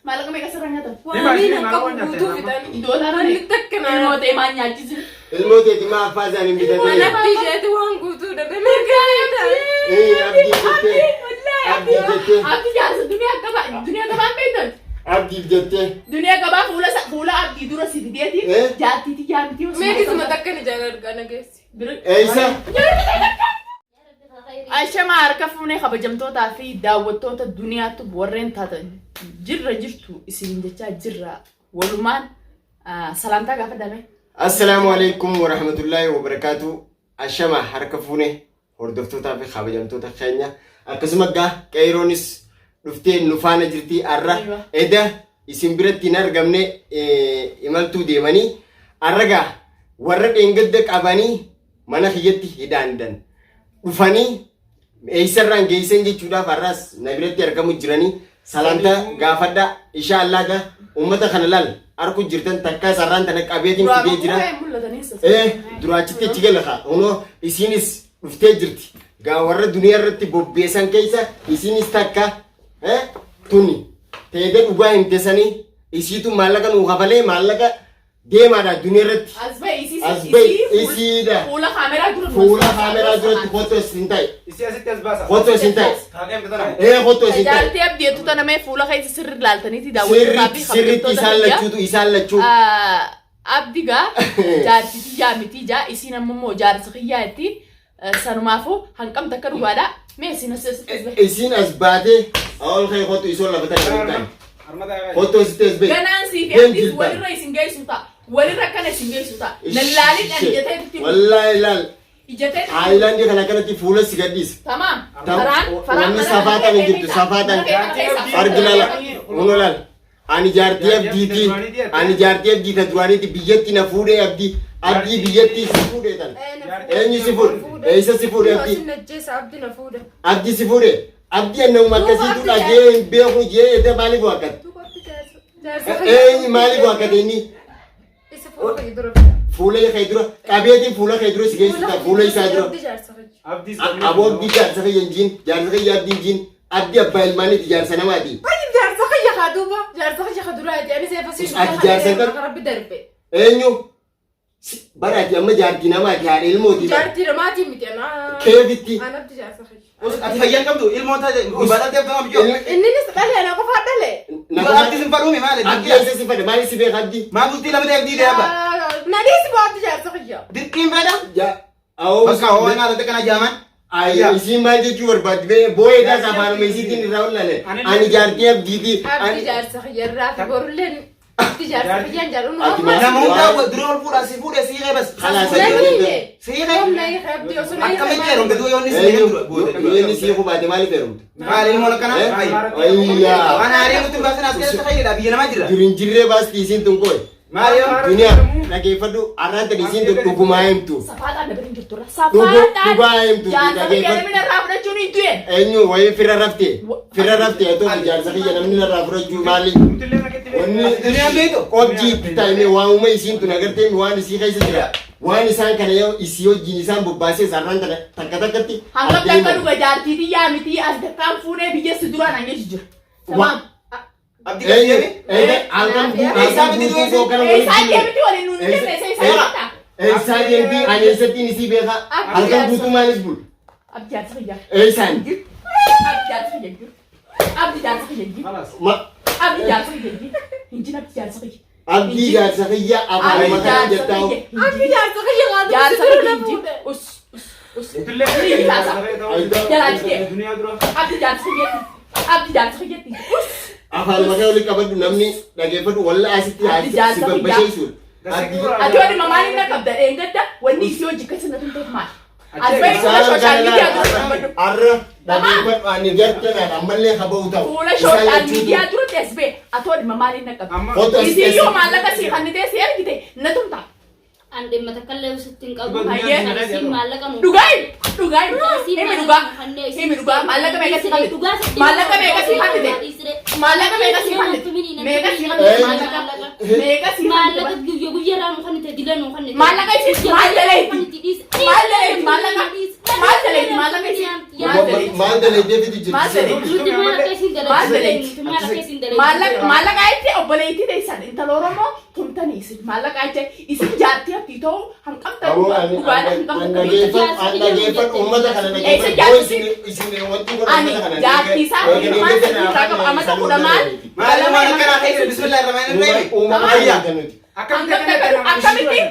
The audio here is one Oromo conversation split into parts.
Maallaqa meeqa sirra nyaatan? Waan nan qabu guutuu fixan. Doolaara Wanni meeqa? takka naa. Ilmoo ta'e maal nyaachisi? Ilmoo teeti maa affaa isaanii hin Waan bitatee? abdii isheeti waan guutuu dhabe mirgaa Ee, abdii jettee. Wallaahi Abdii jettee. Abdii jaarsa duniyaa qaba duniyaa qabaan beektan. Abdiif jettee. Duniyaa qabaa fuula fuula abdii dura si fideeti Eh? jaartii tiyyaa miti osoo. Meeqisuma takka ni jala argaa nageessi. Eessa? Ashama harka fuunee kabajamtootaa fi daawwattoota duniyaatti warreen taatan jirra jirtu isin jechaa jirra walumaan salaamtaa gaafa dame. Assalaamu alaikum warahmatullaahi wabarakaatu. Ashama harka fuune hordoftootaa fi kabajamtoota keenya akkasuma gaa qeyroonis dhuftee nu faana jirti arra Aywa. eda isin biratti hin argamne imaltuu deemanii arra gaa warra dheengadda qabanii mana kiyyatti hidhaandan dhufanii eessarraan geessan jechuudhaaf har'as na biratti argamu jiranii salaamta gaafadha insha Allah gaa ummata kana laal arku jirtan takka sarraan tana qabeetiin fidee jira. Ee duraachitti achi gala kaa hunoo isiinis dhuftee jirti gaa warra duniyaa irratti bobbeessan keessa isiinis takka tuni teede dhugaa himte sanii isiitu maallaqa nuu kafalee maallaqa deemaadha duniyaa irratti. As ba'i isii As ba'i isiidha. Fuula kaameraa dura. Fuula kaameraa duratti kottu isin ta'e. Isii asitti as baasa. Kottu isin ta'e. Kaaqee bitana. Ee kottu isin ta'e. Jaartii abdii jettu tana mee fuula keessa sirri ilaaltaniiti daawwattootaa fi Sirriitti sirriitti isaan lachuutu isaan lachuu. Abdi gaa jaartii tiyyaa miti jaa isiin amma immoo jaarsa kiyyaa itti sanumaafuu hanqamta akka dhugaadha. Mee isin as asitti as bahi. Isiin as baatee ol kee kottu isoo lafa tana hin ta'e. Kottu asitti as bahi. Ganaan sii fi Deem abdiis jilbaan. walirra isin geessu ta'a. Walirra akkana isin geessu ta'a. Lallaalin ani ijatee itti Wallaahi laal. ijatee Haayilaandii kana kanatti fuula si gadhiisa. Tamaam. Faraan faraan Wanni safaataan hin jirtu safaataan. Argi lala. Uno laal. Ani jaartii abdiiti. Ani jaartii abdii ta duraaniiti biyyatti na fuudhee abdii. Abdii biyyatti si fuudhee tan. Eenyu si fuudhe? Eessa si fuudhe abdii? Isin ajjeesa abdi na fuudhe. Abdii si fuudhe? Abdii annamuma akkasiitu dhagee hin beeku jee edda maaliif waakkate? Duuba abdi jaarsa. Eenyu maaliif waakkate inni? Isa fuula kee dura. Fuula kee dura qabeetiin fuula kee dura si geessita fuula isaa dura. Abdi jaarsa kee. Abdii Aboo abdii jaarsa kiyya hin jiin jaarsa kiyya abdii hin jiin abdii abbaa ilmaaniiti jaarsa namaati. Tayyib jaarsa kiyya haa duuba jaarsa kiyya haa duraati ani seefa si Ati jaarsa hin qabdu? Rabbi darbe. Eenyu? Bara ati amma jaartii namaati haadha ilmooti. Jaartii namaatii miti ana. Keefitti. An abdi jaarsa kiyya. Ati fayyaa hin qabdu ilmoon taate gurbaa dhaltee abdama biyyoo. Inninis dhale ana qofaa dhale. Yoo abdii sin fadhuumi maali? Abdii eessa si fadhe maali si beeka abdii? Maa bultii lama ta'e abdii deeba. Nadhiis boo abdi jaarsa kiyya. Dirqiin fedha. Ja. Awoo. Bakka hoo maal ta'e kana jaaman. Ay, isiin maal jechuu barbaaddi bee boo'ee taas afaanuma isiitiin irraa ollaale. Ani jaartii abdiiti. Abdi jaarsa kiyya irraa fi borulleen abdi jaarsa kiyyaan jaalladhu. Ati maal- Nama hundaa dura ol fuudhaa si fuudhee si hiikee bas. Khalaas. Si hiikee. Humna hiikee abdi osoo na hiikee Akkamitti heerumte du'a yoo inni si Eenyu? hiikee dura booda. Yoo inni sii hubaate maaliif heerumte? Maal ilmoon akkana? Eh? Hayi. Ayyaa. Waan haarii nutti hin baasin as keessatti fayyada biyya namaa jira. Dur hin jirree baasti isiin tun kooy. Maal yoo? Duniyaa dhageeffadhu har'aan tani isiin tun dhugumaa himtu. Safaaxaan na bira hin jirtu irra. Dhugu- Safaaxaan dhugaa himtu jaarsa kiyya dhageeffadhu. namni narraa fudhachuun hin du'e. Eenyu wayii fira rafte fira rafte haa ta'u jaarsa kiyya namni narraa fudhachuu maali? Wanni Duniyaan beektu? qobjii itti taa'ime waanuma isiin tun agartee waan isii keessa jira. Waan isaan kana yoo isii wajjin isaan bobbaasee sarraan tana takka takkatti Hangam adda takka himan. dhuga jaartii tiyyaa miti as takkaan fuunee biyya si duraan hangeessu jira. Tamaam. Abdii Eenyu? gadi Eenyu? Halkan Eessaa halkan miti guutuu koo kana Eessaa walitti deemti waliin nuun jenne isa isa jirta. Eessaa deemti ani eessattiin isii beeka halkan guutuu maalis bulu. Abdi jaarsa kiyya. Eessaan? Abdi jaarsa kiyya jiru. Abdi jaarsa kiyya jiru. Ma Abdi jaarsa kiyya jiru. Hin jira abdi jaarsa kiyya. abdii jaarsa kiyya Abdi afaanuma kana jaarsa jettaa. kiyya. Abdi jaarsa kiyya haa duuba Jaarsa si dura kiyya na jiru. fuudhe. Us us us. Abdi jaarsa kiyya. Abdi jaarsa kiyya. Us. Afaanuma kana walitti qabadhu namni dhageeffadhu walla asitti Abdi si jaarsa kiyya. babbasheessuudha. Abdii Ati wani mamaan inni qabda dheengadda wanni isii hojii keessa na tumteef maali? As bahi fuula Isaan sooshaal kana miidiyaa dura dubbadhu. har'a dhageeffadhu ani gartanaadha ammallee haba'u ta'u. Fuula Isaan sooshaal lachuutu miidiyaa duratti as bahi ati wani mamaan inni qabda. Kottu as Isii yoo maallaqa sii kannitee si ergite na tumta. An dhimma takka illee sitti hin qabu. Hayyee. Isiin maallaqa nu. Dhugaa himi dhugaa himi himi dhugaa himi dhugaa maallaqa meeqa sii kannite maallaqa meeqa sii kannite maallaqa meeqa sii kannite meeqa sii kannite maallaqa meeqa sii Maallaqa kannite guyya guyyarraa nu kannite dila nu kannite. Maallaqa isiin maal daleetti? Maal daleetti maallaqa? Maal daleeti maallaqa isii? Maal daleeti? Maal daleetee fidi jirti? Maal daleeti? Nuti maal akka isin Maal dalagu? daleeti? Nuti maal akka isin dalagu? Maallaqa maallaqa jettee obboleettii teessan intala Oromoo tumtanii isin maallaqa jettee isin jaartii haftii ta'uu hanqamta Aboo ani dhugaadha ani hanqamta. dhageeffadhu ani dhageeffadhu uummata kana Eessa dhageeffadhu yoo jaarsi? isin isin wanti godhan Ani uummata kana jaartii isaa ilmaan sadii irraa qaba amata kudha maal? Maal ilmaan akkanaa keessa bismillahirrahmanirrahiim. Uummata kana nuti. Akkamitti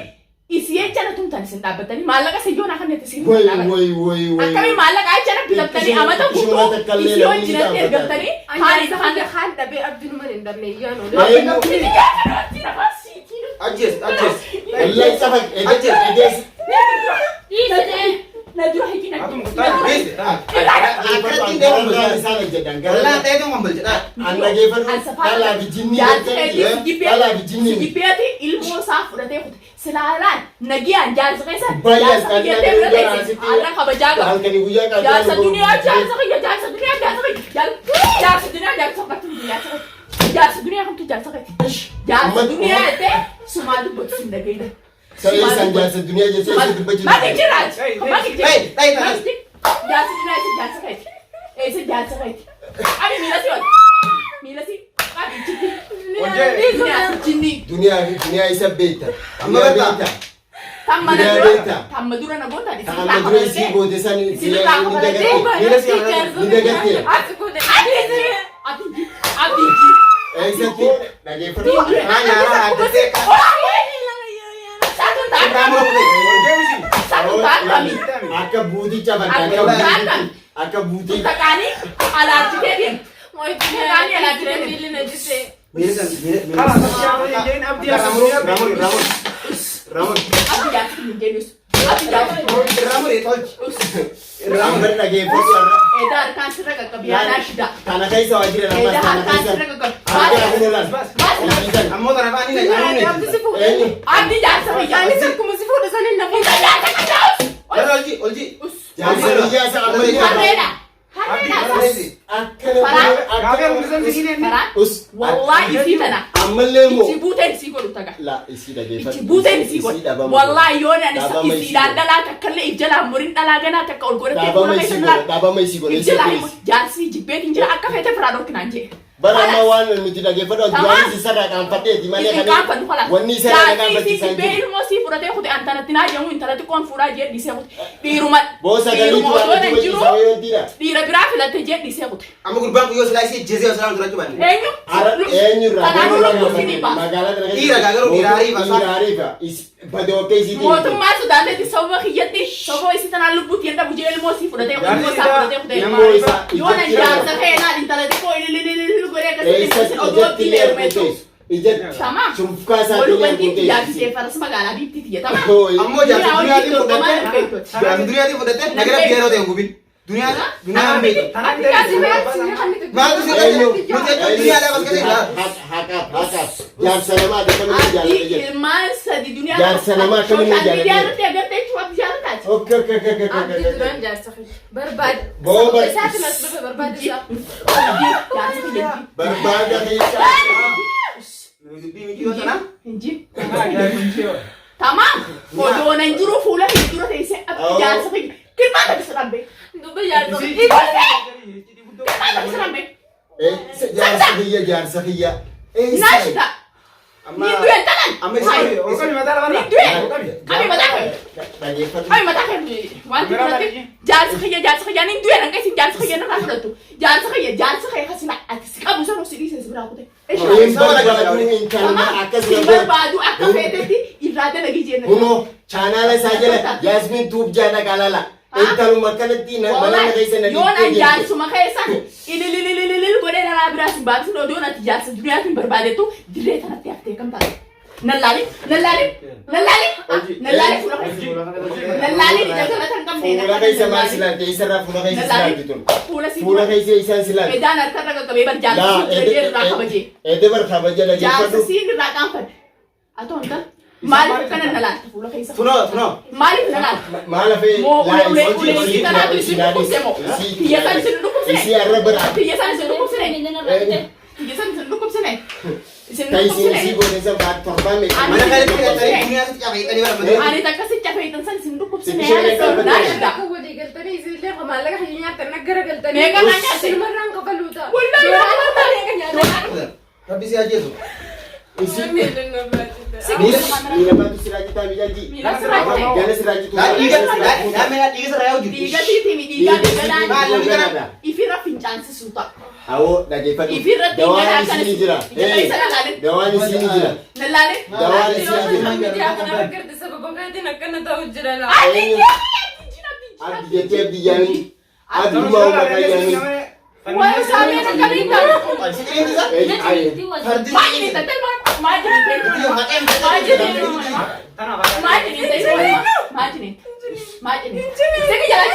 isii jechana tumtan isin dhaabbatanii maallaqa siyyoon akka itti isin Way dhaabatan. way way way. Akkami maallaqa jechana bitattanii amata Ishuma guutuu takka illee isii namni wajjinatti dhaabbata. ergamtanii An kaan jaarsa isa kaan kiyya kaan dhabee abdiinuma hin dhabne iyyaan oole. Eenyu? Ajjees ajjees. Wallahi safa edees Dhiisee. Na dura hikina. Dhiisi. Akkanatti deemu gararraa isaan hojjetan Wallaan gararraa. ta'eetu hambal jedhaa. An dhageeffadhu dhalaa fi jinnii dhalaa fi jinnii. Jibbeeti ilmoo isaa fudhatee kute silaalaan nagiyaan jaarsa keessa Baay'ee jaarsa kiyyattee bira teesse haala kabajaa qaba. Halkanii guyyaa qaatee Jaarsa duniyaa jaarsa kiyya jaarsa duniyaa jaarsa kiyya jaarsa duniyaa jaarsa kamtu jaarsa kiyya jaarsa duniyaa kamtu jaarsa kiyya jaarsa duniyaa jettee sumaa dubbatu sin dhagayna. Saree isaan jaarsa duniyaa jecha isa dubbachuu. Maqi jiraat maqi Hey, hey, jiraat jaarsa duniyaa isa jaarsa kiyya isa jaarsa kiyya abi miila si wal miila si abi jibbi duniyaa jinni Duniyaa fi duniyaa isa beekta. Amma beekta. tamma Duniyaa dura beekta. tamma dura na goota isin Amma dura isii goote san Isin irraa ni kafalatee? dagatte. Miila si Ni dagatte. Abdi abdi Eessatti dhageeffadhu. Naa nyaaraa addattee Saatun ta'a raamura kutee. saatun ta'a kami Akka buuticha bakka akka Akka buutichi akka buutii. Taqaanii alaachitee deemtu. Miilli na jise. Miila san miila miila. Raamura raamura raamura. Abdi jaarsi hin jeenyus. Abdi jaarsi. Raamura tolchi. Amma dhageeffadhu har'a. Edaa harkaan sirra qaqqabi yaanaa shida. Kana keessa waa jira Edaa lammas kana harkaan keessa. sirra qaqqabi. Harka kun olaas. Baasi. Ammoo tana fa'aa ni na Abdi si fuudhe. Eenyu? Abdi jaarsa fayyaa. Anis akkuma si fuudhe saniin na fuudhe. Jaarsa fayyaa. Gara olji olji. Jaarsa biyyaa isa amma ni Harreedha. Harreedha. Akkana Faraan. Us. Wallaahi isii tana. Ammallee immoo. Ichi buuteen isii godhu taga. La isii dhageeffadhu. Ichi buuteen isii Isii godhu. dhabama. Wallaahi yoon ani Dhabama isii isiidhaan godhu. dhalaa takkallee if jalaa muriin dhalaa ganaa takka ol godhatee Dhabama fuula isii keessa godhe. laa. Dhabama isii godhe. If Isii jalaa godhe. himu jaarsi jibbeetiin jira akka feete firaa dhorkinaan jee. Bara amma waan nuti dhageeffadhu Tamam. duraanis isarraa qaanfadheeti malee Isin qaanfannu kalaas. wanni isarraa Jaarsi isii qaanfachiisan jibbee jiru. ilmoo sii fudhatee kute antanatti naa jedhamu intala xiqqoon fuudhaa jee dhiisee kute. Dhiiruma Boosa galii dhiiruma osoo duraan nan jiru dubbachuu wantiidha. dhiira biraa filatte jee dhiisee kute. Amma gurbaan kun yoo silaa isii ajjeesee yoo silaa dura cubanne. Eenyu? Ara eenyurraa Kanaafuu eenyurraa lubbuu isinii baasa. magaalaa kana keessa- Dhiira gaa garuu dhiira ariifa. Dhiira ariifa. Badookkee isiitiin. Mootummaa sodaateeti sababa kiyyatti sababa isii tanaan lubbuutti hin dhabu jee ilmoo sii fudhatee ilmoo isaa fudhatee kute. Ilmoo isaa Yoo nan ijatti jaarsa keenaa intala xiqqoo ililililil godhee akkasitti Eessatti isin oduu ijatti abdii illee leerumeetu. arguuteessu. Ijatti. Tamam. Shunfkaa isaatiin Walubantiin arguuteessu. jaarsisee faras magaalaa biiftii tiyya tamam. Ammoo jaarsa Dhiira duniyaatiin hojii dorgomaa fudhattee. hin beektu. Jaarsa duniyaatiin fudhattee nagara biyya yeroo ta'e hin gubin. Duniyaa duniyaa hin beektu. Maaltu si Eenyu? nuti jechuun duniyaadhaaf as gadi jira. Haqaaf haqaaf. Jaarsa namaa akkamitti Abdii jaalladha jedhu. ilmaan sadi duniyaa Jaarsa namaa akkamitti Sooshaal miidiyaa jaalladha? irratti agartee jechuun abdii jaallataati. Okay okay okay okay Abdi okay. duraan jaarsa kiyya. Barbaada. Boo bar- Isaatiin as dhufe barbaada isaa. Abdii jaarsa kiyya. Barbaada keessa. Dubbii miti yoo sana. Hinji. Tamam. Odoo nan jiru fuula hin dura teessee abdii jaarsa kiyya. Kirmaa takka dhabbe. Dubba jaarsa. Kirmaa takka dhabbe. Jaarsa kiyya jaarsa kiyya. Naashita. Amma Ni du'e tanan. amma isa Ni du'e. Abi mataa kee. Dhageeffadhu. Abi mataa kee. Wanti biratti jaarsa kiyya jaarsa kiyya ni du'e nan keessi jaarsa kiyya narraa fudhattu. Jaarsa kiyya jaarsa kiyya kasina ati si qabu sana si dhiise si biraa kute. Hin barbaadu intalma akkas Hin barbaadu akka feetetti irraa dalagii jenna. Kunoo chaanaala isaa jala Yaasmin Tuub jaadha qalala. Intaluma akkanatti mana keessa na Yoon an dhiibbee jirti. jaarsuma keessan ilililililil godhee dhalaa biraas hin baasin odoon ati jaarsa duniyaatiin barbaadetu dirree tanatti haftee kam taate. Nallaalin nallaalin nallaalin nallaalin fuula keessa nallaalin ija galata hin qabne Fuula keessa maal silaalte isarraa fuula keessa silaalte tun. Fuula si Fuula keessa isaan silaalte. Edaan harkarra qaqqabee bar jaarsa siin irraa kabajee. Ede bar kabaja Jaarsa dhageeffadhu. siin irraa qaanfadhe. Atoo hin Maaliif akkana na laalta fuula keessa? Tunoo tunoo. Maaliif na laalta? Maal hafee Moo ulee ulee ulee isii tanaatu isin dhukkubse moo? Kiyya san isin dhukkubsine? Isii arra bara. Kiyya san isin dhukkubsine? Kiyya san isin dhukkubsine? Isin Ta isin isii dhukkubsine? goote san baat torbaan meeqa. Ani Mana isin kanatti hidhatanii dhukkubsine? duniyaa sitti cafeexanii barbaadu. Ani takka si cafeetan san isin dhukkubsine? Isheen Naashida. Akka walii galtee garagaltanii isinillee maallaqa kiyya nyaattan na garagaltanii. Meeqa naa nyaatte? Sinumarraan kafaluu ta'a. Wallahi Doolaara meeqa nyaatan? Rabbi si ajjeesu. Isi Miila baatu. miila baatu siraa jitaa miidhagdi. Miila siraa jite. Gana siraa jitu. Dhiiga dhiiga sirraa yaa'u jiru. Dhiiga siitimi dhiigaa Maal namni dhiiganaan kana? ifirra fincaansisuu ta'a. Awoo dhageeffadhu. Ifirra Dawaan dhiiganaa isinii jira. Ija keessa lalaale. Dawaan isinii jira. Lalaale. Dawaan isinii jira. Miidiyaa kana argarte sababa keetiin akkana ta'u jira laa. Abdi Abdi jettee abdi yaani. Abdummaa uumataa yaani. Waa'ee saamee akkamiin ta'u? Siqiliin isaa? Fardi. Maal jedhee tattee maal jedhee maal jedhee maal jedhee maal jedhee maal jedhee sigi jala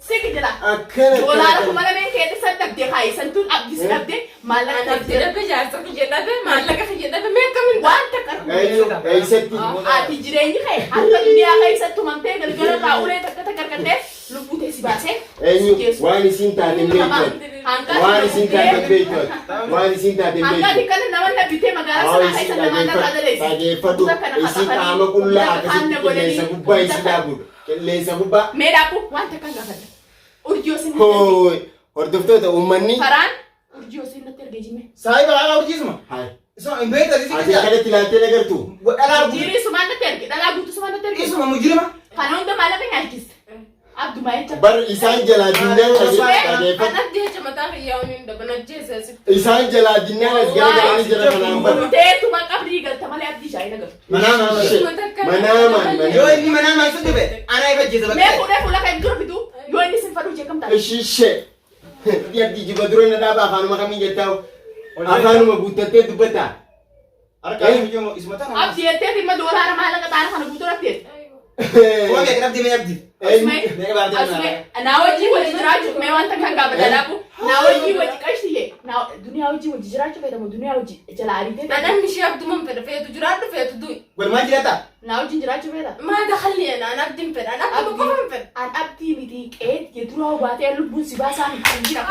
sigi jala. Akkana. Doolaara 2000 keessa san dhabdee kaayi santuun abdi si dhabdee maallaqa Abdi dhabdee dhabe jaarsa kiyya dhabe maallaqa kiyya dhabe mee akkamiin waan takka Eenyu eessatti? Ati jireenyi kee harka duniyaa keessatti tumamtee galgala irraa ulee takka takka argattee lubbuu tee si baasee Eenyu waan isin taate hin beektu. Waan isin taate hin beektu. Waan isin taate hin Hanqati beektu. kana nama na bitee magaalaa Haa sanaa isin keessa nama narraa daleessi. dhageeffadhu. Isin qaama qullaa akkasitti qilleensa gubbaa isin dhaabudha. Qilleensa gubbaa. Mee dhaabu waan takka gaafadha. Urjii osoo hin Hooy. Hordoftoota uummanni. Faraan urjii osoo natti argee jime. Saayiba alaa urjiisuma. Hayi. Isuma hin beekta Ati siqiliin akkanatti ilaaltee nagartu. Dhalaa guutuu. Jirii sumaan natti arge dhalaa guutuu sumaan natti arge. Isuma mujrima. Kana hunda maallaqa nyaachiste. Abdumaa jecha. Bar isaan jalaa dinnaan dhageeffadhu. An abdi jecha mataa kiyyaa waliin dhaban ajjeesa asitti. Isaan jalaa dinnaan as garagalanii jira kanaan bar. Teetuma qabrii galta malee abdii shaayii nagaltu. Manaa maal? Manaamaan Yoo manaamaan. inni manaa maal sun dhufe anaa ifa ajjeesa Mee bakka. fuudhee fuula kan dura fidu yoo inni sin fadhu jeekam taate. Ishishee. Abdii jiba dura na dhaaba afaanuma kamiin jettaa? Afaanuma guuttattee dubbataa. Harka isuma tana. Abdii jettee dhimma doolaara maallaqa xaana kana guutuu rabbi jette. Kuma meeqa dhabdee mee abdi? Meeqa baatee Asumee naa wajjin wajji jiraachuu mee wanta kan gaafadha dhaabu naa wajjin wajji qashtiye naa duniyaa wajjin wajji jiraachuu fayyadamu duniyaa wajji jala ariitee An amni ishee abduman fedha feetu jiraadhu feetu du'i. Walumaan jiraata? naa wajjin jiraachuu fayyada. Maa dakhalli ana an abdiin fedha an abduma qofan fedha. An abdii miti qeet jedhuraa hubaatee lubbuun si baasaa miti hin jira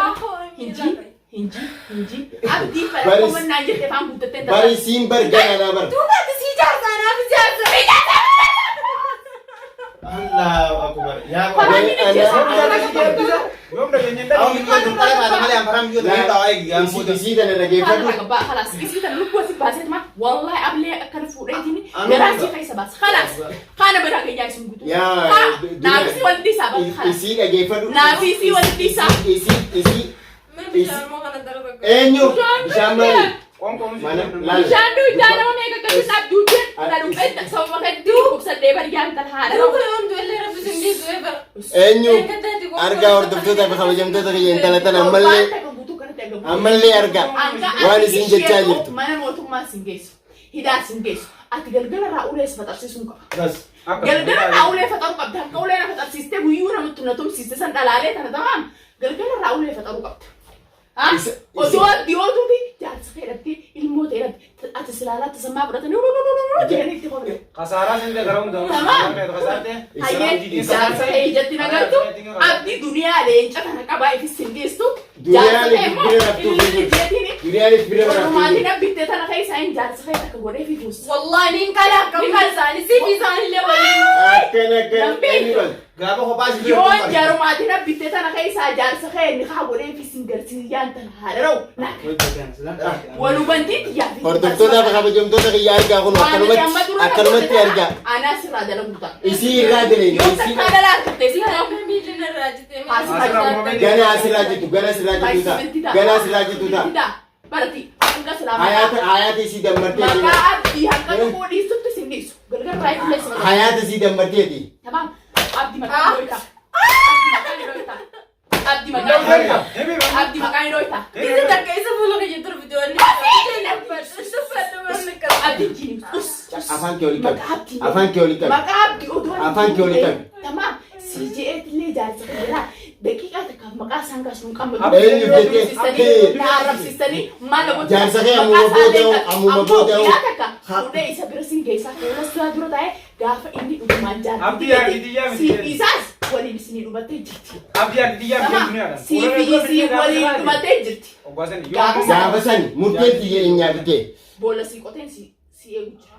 hin ji hin ji hin ji abdii fedha Baris- komannaan jette afaan guuttattee Bar isiin bar ganaadhaa bar. Duuba ati sii jaarsa anaaf jaarsa. Allahu akbar. Yaa Faraan ni ajjeesa. Yoom dhageenye Awwa miyyoo daldala baata malee anfaraan miyyoo daldala taa'aa eegi Isii isii tana dhageeffadhu. خلاص isii tana lubbuu asii baaseetuma wallahi ablee akkana fuudheetiin garaa sii keessa baasa خلاص kana biraa gayyaa isin guutuu Yaa naafisi walitti isaa baasa خلاص Isii dhageeffadhu. Naafisi walitti isaa. Isii isii Mee bishaan moo kana darba. eenyu bishaan maali? Mana laal. Bishaan duudhaa nama meeqa akkasitti abduuteen na dhuqee sababa keetti dhukkubsadhee bariyaan tan haadha. Duuba yoom du'ellee rabbi sin dhiisu eeba. Eenyu argaa hordoftoota fi kabajamtoota kiyya intala tana ammallee ammallee argaa waan isin jechaa jirtu. Mana mootummaa sin geessu. Hidhaa sin geessu. Ati galgala irraa ulee si faxarsiisuu hin qaba. Galgala irraa ulee faxaruu qabda. Akka ulee na faxarsiistee guyyuu namatti na tumsiiste san dhalaalee tana tamaam. Galgala irraa ulee faxaruu qabda. Osoo dhiyootuuti jaarsa kee dhabdee ilmoo ta'e dhabde ati silaalaa tasammaa fudhatanii jedhanii itti qofne. Kasaaraa sin gara hundaa. Kasaartee. Hayyee jaarsa kee ijatti nagartu abdii duniyaa leenca kana qabaa ifis hin geessu. Duniyaan Jaarsa kee immoo bira raftuu ililli jeetiin Duniyaan bira raftuu Oromaatiin abbittee tana keessa hin jaarsa kee takka godhee fi fuusa. Wallahi niin kala akka isaanii siif isaanillee waliin. Akkana akkana eenyu bal. Gaafa kophaa si Yoo jarumaatiin abbittee tana keessa jaarsa kee inni haa godhee fi sin garsiisaan tana haadha ra'u. Walubantii xiyyaa fi. Hordoftoota fi kabajamtoota kiyya argaa kun akkanumatti akkanumatti argaa. Anaa sirraa dalaguu ta'a. Isii irraa deleen Yoo isii takkaa dhalaa turte si Akka miilli narraa jitee. gana asirraa jirtu gana asirraa jirtu ta'a gana asirraa jirtu ta'a. Barati hanga silaa Hayaata hayaata isii dammarteeti. maqaa abdii hanga dhuguu dhiistutti sin dhiisu. Galgal raayii qulleessa maqaa. Hayaata isii dammarteeti. Tamam. Abdii maqaa hin dhoyta. Abdii maqaa hin dhoyta. Abdii maqaa hin dhoyta. Isa takka isa fuula kiyya turbitu wanni. Abdii jiini. Us. Afaan kee olii qabi. Maqaa abdii. Afaan kee olii qabi. Maqaa abdii oduu Afaan kee olii qabi. Tamam. Si je'eetillee jaarsa jira. Daqiiqaa takkaaf maqaa isaan kaasuun qabnu. Eenyu jettee? Na arrabsiisanii maal gochuu? Jaarsa kee ammuma booda ammuma booda. Yaa takka fuudhee isa bira siin geessaa fuula isaa dura taa'ee gaafa inni dhugumaan Abdii yaa biyyaa miti. Siif isaas waliin isinii dhumattee jirti. Abdii yaa biyyaa miti duniyaadhaan. Siif isii waliin dhumattee jirti. Ogaasan Gaafa sani murteen xiyya hin nyaatite. Boolla sii qoteen si si eegu jira.